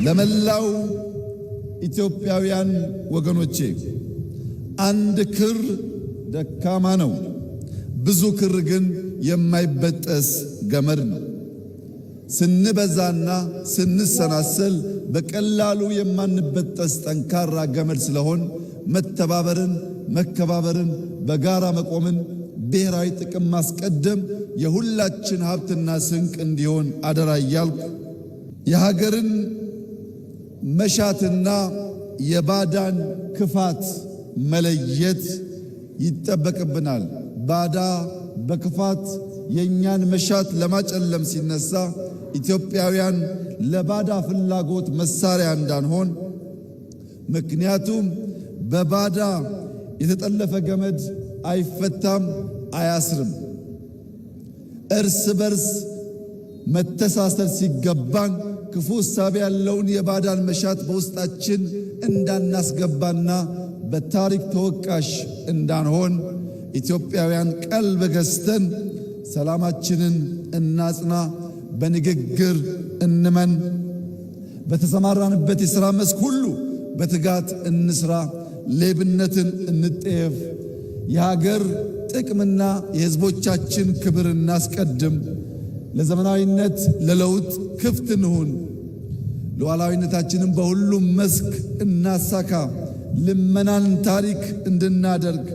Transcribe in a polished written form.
ለመላው ኢትዮጵያውያን ወገኖቼ አንድ ክር ደካማ ነው፣ ብዙ ክር ግን የማይበጠስ ገመድ ነው። ስንበዛና ስንሰናሰል በቀላሉ የማንበጠስ ጠንካራ ገመድ ስለሆን መተባበርን፣ መከባበርን፣ በጋራ መቆምን፣ ብሔራዊ ጥቅም ማስቀደም የሁላችን ሀብትና ስንቅ እንዲሆን አደራ እያልኩ የሀገርን መሻትና የባዳን ክፋት መለየት ይጠበቅብናል። ባዳ በክፋት የእኛን መሻት ለማጨለም ሲነሳ ኢትዮጵያውያን ለባዳ ፍላጎት መሳሪያ እንዳንሆን፣ ምክንያቱም በባዳ የተጠለፈ ገመድ አይፈታም፣ አያስርም። እርስ በርስ መተሳሰር ሲገባን ክፉ እሳቤ ያለውን የባዳን መሻት በውስጣችን እንዳናስገባና በታሪክ ተወቃሽ እንዳንሆን ኢትዮጵያውያን ቀልብ ገዝተን ሰላማችንን እናጽና፣ በንግግር እንመን፣ በተሰማራንበት የሥራ መስክ ሁሉ በትጋት እንስራ፣ ሌብነትን እንጠየፍ፣ የሀገር ጥቅምና የሕዝቦቻችን ክብር እናስቀድም፣ ለዘመናዊነት ለለውጥ ክፍት እንሁን፣ ሉዓላዊነታችንን በሁሉም መስክ እናሳካ፣ ልመናን ታሪክ እንድናደርግ።